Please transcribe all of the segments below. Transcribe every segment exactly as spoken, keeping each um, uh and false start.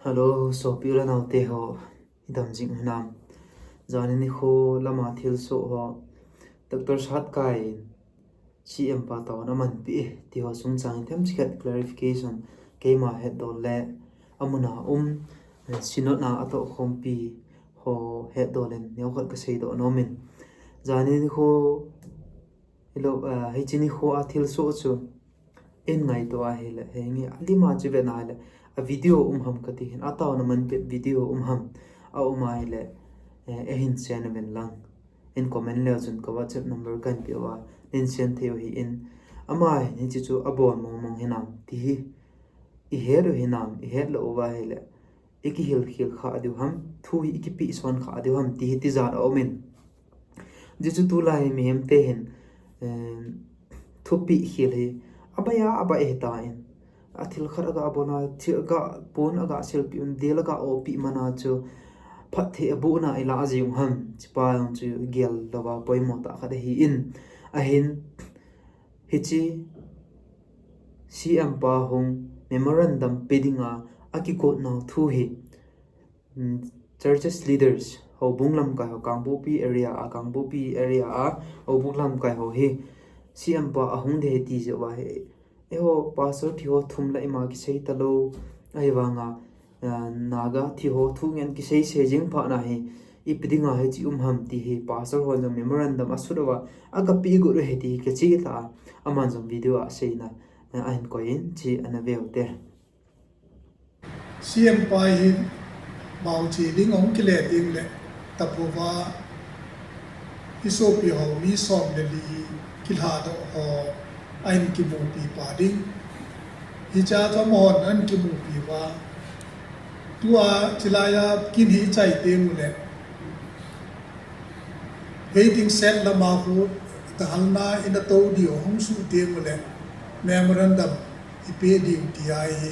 Hello, sopi u le naote ho, i dam jing hinam? Janhi nikho lama thilsoh ho, Doctor Satkai in C M pa taona amanpi e, ti ho sung chang in themcha khat clarification, keima hetdol le, amun a um, eh, Synod a atoh khompi ho hetdol in neokhat kasei doh nom in. Janhi nikho, ilo, ah, hiche nikho a thilsoh chu, in ngaito ahile, henge, alima chu vet na ahile, a video um ham kati hin, ataona manpi video um ham, a um ahile, eh, eihin send uvin lang. In comment leu chun ka WhatsApp number kahin peh uva, nin send thei u ahin. Ama hin hiche chu abol mong mong hinam, ti hi, i het u hinam, i het lou uva ahile, i kihil khel kha diu ham, thu hi i kipeh son kha diu ham, ti hi tijat aum in. Hichu tulai mihem te hin, eh, thupeh khel hi, abai a, abai ahitan. A thil khat aga bon a, thil aga pon aga silpeh un, dil aga oppeh man a chu, phatthei abohna ilah jing u ham, hichepa jong chu gel louva poimo tah khat ahin. Ahin, hiche C M pa hung memorandum pe dinga akigot nau thu hi, mm, churches leaders, houbung lamkai ho, Kangpokpi area a, Kangpokpi area a houbung lamkai ho hi C M pa ahung ding ahi ti jeh uva hi, eiho pastor thi ho thum la ima kisei talou, ahivanga, ah, Naga thi ho thu ngen kisei sei jing phat na hi, ipi dinga hiche um ham ti hi pastor hon jong memorandum asut uva, aga peh got u ahi ti hi kache ta a, aman jong video a aseina, ah, ahin koi in, hiche ana veu te. C M pa hin mauchi ding ahung kile ding le, taphuva i sopi ho mi som le li kilhadoh ho ahin kimupi pa ding. Hiche a chu amahon ahin kimupi uva. Tua chilai a kin hi chai teng ule, waiting shed lama khu dahalna in atou diu ahung suh teng ule, memorandum i pe diu ti ahi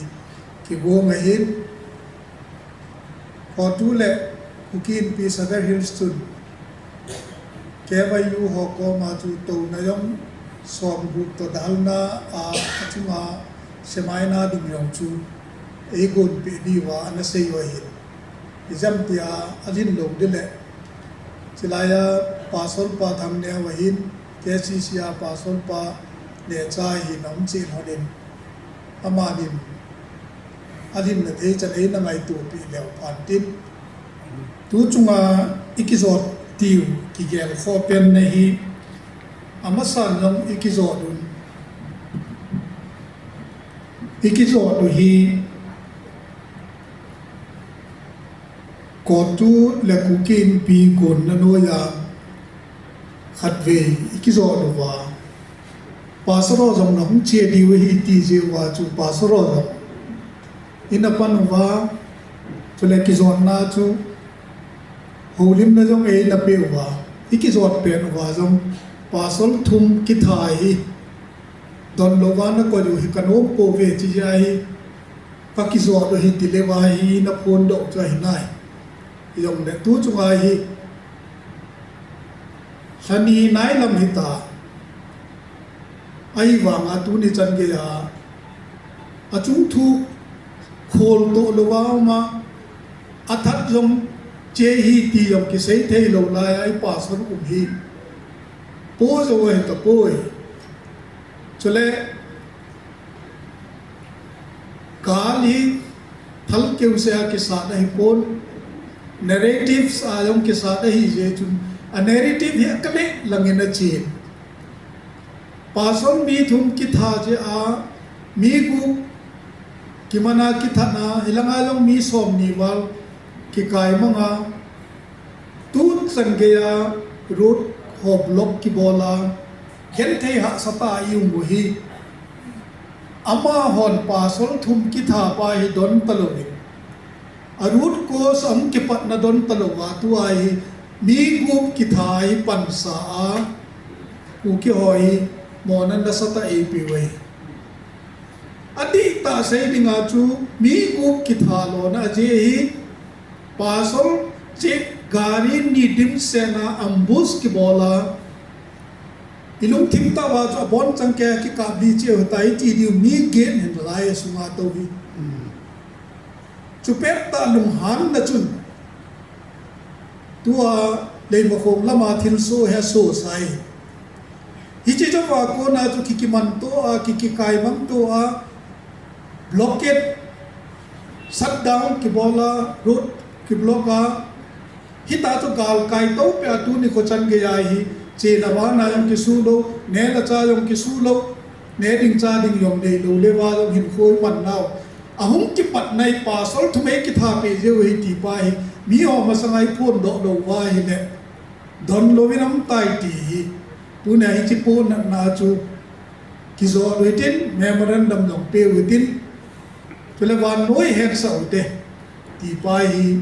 kigong ahin. Khotu le Kuki Inpi Sadar Hills chun K Y U ho koma chu touna jong som gup toh dahalna a, achunga semaina ding jong chu eigon peh diuva ana sei u ahin. Ijemtia ajin lou ding le, chilai a pastor pa Thangneo ahin, K C C a pastor pa neocha ahin aum cheh lhonin, amanin alinna thei chan eina ngaito peh leu phan tin. Tu chunga i kijot diu kigel khoh pen na hi, amasan jong i kijot un, i kijot u hi, Khotu le Kuki Inpi gonna noiya khatvei i kijot uva, pastor ho jong nahung che diu ahi ti jeh uva chu pastor ho jong ina pan uva, chule kijotna chu houlimna jong eina pe uva, i kijot pen uva jong pastor thum kitha hi don louva nakoi u hi kanom pouve, hiche jeh a hi kakijot u ahi ti leuva hi naphondoh chu ahi nai. Hijongle tu chunga hi lhani nailam hita. Ahivanga tuni chan geiya achung thu kholtoh louva uma, athat jong che ahi ti jong kisei thei lou laiya i pastor um hi po jou ahi tapoi. Chule gal hi thalkeu sea kisat ahipon, narratives a jong kisat ahi jeh chun, a narrative hi akaleh langin achen. Pastor mi thum kitha jeh a, mi gup kimana kithat na, hilanga jong mi somni val kikai manga, tu chan geiya road ho block kibola, genthei hahsatah a i um u hi, amahon pastor thum kitha pa hi don talouvin, a root cause ahung kipatna don talouva, tua hi mi gup kitha hi pansa a, Kuki ho hi mona nasatah a eipeu ahi. Adihtah sei dinga chu mi gup kitha lona ajeh hi, pastor cheh gari ni dimsetna ambush kibola, i lungthim tah uva chu abonchan kikap ding cheh u ahitai ti diu mi get hin lai sunga tou hi. Chu pettah lunghanna chun tua Leimakhong lama thilsoh hi asoh sai. Hiche jouva kona chu kikimanto a, kikikaimangto a, blockade, shutdown kibol a, road kiblock a, hita chu galkai toupeh a tuni kho chan geiya hi, chena vana jong kisu lou, neh le chah jong kisu lou, neh ding chah ding jong neilou le va jong hinkho iman nau. Ahung kipat nai pastor thum ei kitha peh jeh u hi ti pa hi, miho masanga iphondoh lou va ahile, don louvin aum tai ti hi. Tunia hiche pohnatna chu kijot u hitin, memorandum jong pe u hitin. Chule vannoi hetsah u te, ti pa hi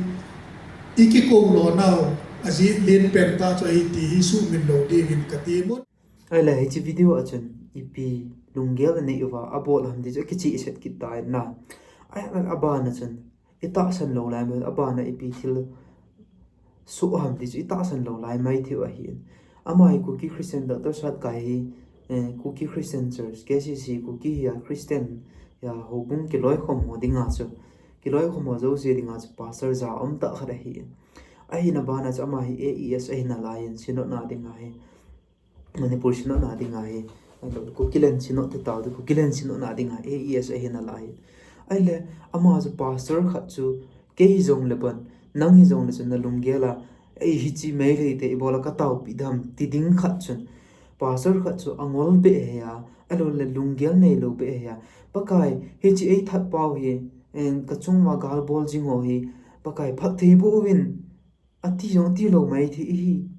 ikikou lo nau, ajeh len pen tah chu ahi ti hi suhmil lou diuvin kati mut. Ahile hiche video a chun ipi lunggel anei uva abol ham ti chu akichehset kit tai na. Ahile abana chun itahsan lou lai mai, abana ipi thil soh ham ti chu itahsan lou lai mai thei u ahin. Ama hi Kuki Christian, Doctor Satkai hi, eh, Kuki Christian Church, K C C, Kuki hiya Christian hiya houbung kiloikhom ho dinga chu, kiloikhom ho jouse dinga chu pastor ja um tah khat ahi. Ahina bana chu ama hi A E S ahina laiyin, Synod na dinga hi, Manipur Synod na dinga hi, Kukiland Synod te tao te, Kukiland Synod na dinga A E S ahina lai. Ahile ama chu pastor khat chu, kei hijongle bon, nang hijongle chun nalunggel a, ei hiche Meitei te ibola kataopi dem ti ding khat chun, pastor khat chu angol beh ahi a, ahiloule lunggel neilou beh ahi a, Pakai, hiche eithat pau hi, en, kachunguva gal bol jing ho hi, Pakai, phatthei boh uvin, ati jong ati lou mai thei ahi.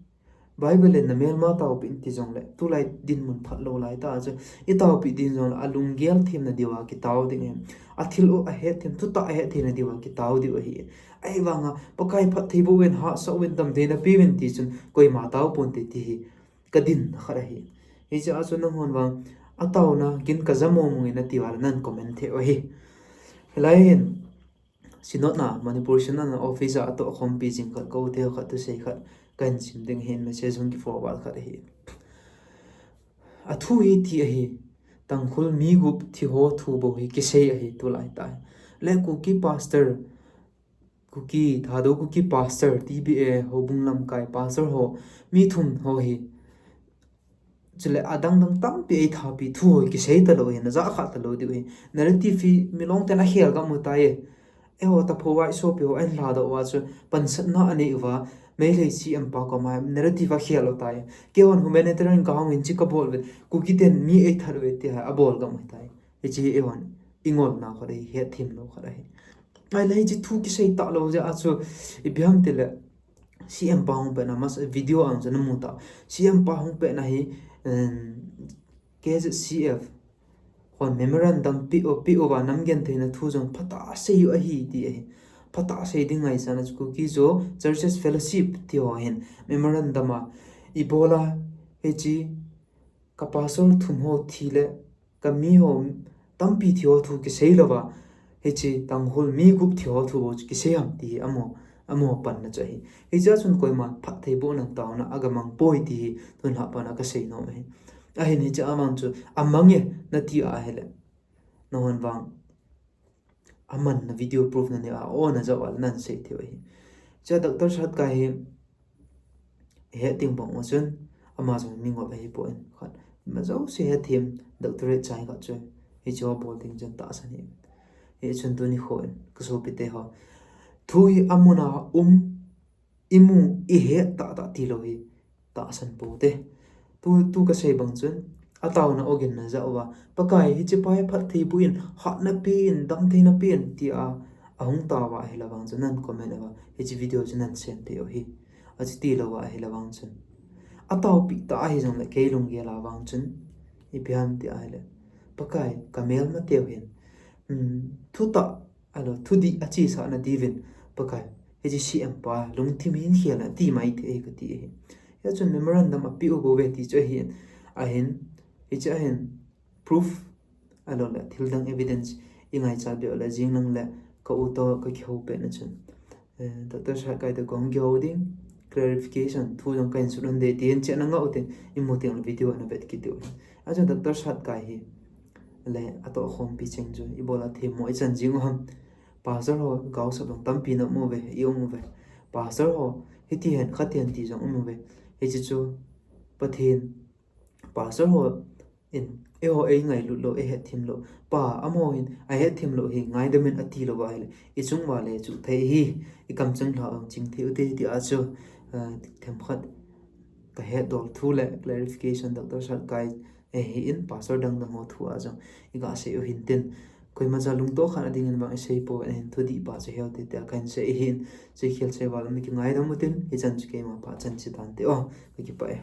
Bible in namelma taopi in ti jongle, tulai dinmun phat lou lai tah chu, itaopi ding jongle, alunggel themna diuva kitao ding ahi. Athil u ahet them, thutah ahet theina diuva kitao diu ahi. Ahivanga, Pakai phatthei boh uvin, hahsat uvin, damtheina pe uvin ti chun, koima tao ponte ti hi kadinna khat ahi. Hichea chu nanghon vang, ataona, kin kaja mong mong e nati uva le nan comment thei u ahi. Hilai hin, Synod na, Manipur Synod na office a atohkhompi jing khat, ka u te khat, thusei khat kahin sim ding ahin, message hung ki forward khat ahi. Athu hi ti ahi, Tangkhul mi gup thi ho thu bou hi kisei ahi tulai tah. Le Kuki pastor, Kuki, Thadou Kuki pastor, T B A houbung lamkai pastor ho, mi thum ho hi, chule adang dang tampi eithapi thu ho kisei talou ahi, najah kha talou diu ahi. Narrative hi milong ten akhel gam u tai. Eiho tapou vai sopi ho ahin ladoh uva chu pansatna anei uva, Meitei C M pa koma narrative akhel u tai. Keihon humanitarian kahung in hiche kabol uve, Kuki ten mi eithat uve tia abol gam u tai. Hiche hi eihon ingolna khat ahi, hetthem lou khat ahi. Ahile hiche thu kisei talou jeh a chu ipi ham tile, C M pa hung petna, mas video a chu namu ta. C M pa hung petna hi, em, K Z C F hon memorandum pe u, pe uva namgentheina thu jong phatah a sei u ahi ti ahi. Phatah a sei ding ngaichatna chu Kuki Zo Churches Fellowship ti ho hin memorandum a ibola hiche ka pastor thum ho thi le kami ho tampi thi ho thu kisei louva, hiche Tangkhul mi gup thi ho thu bou chu kisei ham ti hi amaho, amaho panna chu ahi. Hichea chun koiman phattheibohna taona agamang poi ti hi tun lhah pana kasei nom ahi. Ahin hichea vang chu amange nati ahile, nahon vang amanna video proof nanei a, o najah uva le nan sei thei u ahi. Hichea Doctor Satkai hi ihet ding bang u chun, ama jong mingol ahipoi, khat, ima jouse hethem, doctorate chai khat chu, hiche ho bol ding chun tahsan hi. Hichun tuni kho in, kasopite ho, thu hi amun a um, imu, ihet tahtah tilou hi tahsan poute. Tu, tu kasei bang chun, ataona ogin najah uva, Pakai hiche pa hi phattheiboh in, hatna pen, damtheina pen tia ahung taouva ahile vang chun nan comment uva, hiche video chu nan share thei u ahi. Achuti louva ahile vang chun, ataopi tah ahi jongle kei lunggel a vang chun, ipi ham ti ahile, Pakai, kamelmateu hin, um, thutah, ahilou, thudih achesahna diuvin, Pakai, hiche C M pa lungthim hin khel in ati mai thei ahi kati ahi. Hichun memorandum apeh u bouve ti chu ahin, ahin, hiche ahin proof, ahiloule thildang evidence ingaichat beh u le jinglang le ka u toh kakihou petna chun, eh, Doctor Satkai toh kahung kihou ding, clarification thu jong kahin sut un de tin chehna ngah u tin, imu tengle video ana vet kit diu ahi. Achu Doctor Satkai hi le atohkhompi cheng chu ibola themmo ichan jing u ham? Pastor ho gaosap jong tampi na um uve, i um uve. Pastor ho hiti hen, khati hen ti jong um uve. Hiche chu Pathen, pastor ho in eiho eingailut lou, eihetthem lou. Pa, amaho hin ahetthem lou hi ngaidam in ati lou va ahile, i chung uva le chuh thei hi, i kamcheng lha jong ching thei u te ti a chu, ah, themkhat ka hetdol thu le clarification Doctor Satkai, eh, hi in pastor dang dang ho thu a jong i ga sei u hintin. Koima cha lungtoh khat a ding in vang i sei poi, ahin thudih pa chu hel te te a kahin sei ahin, chu khel sei val mi kingaidam utin, hichan chu keima phat chan chu tante o, ka kipah e.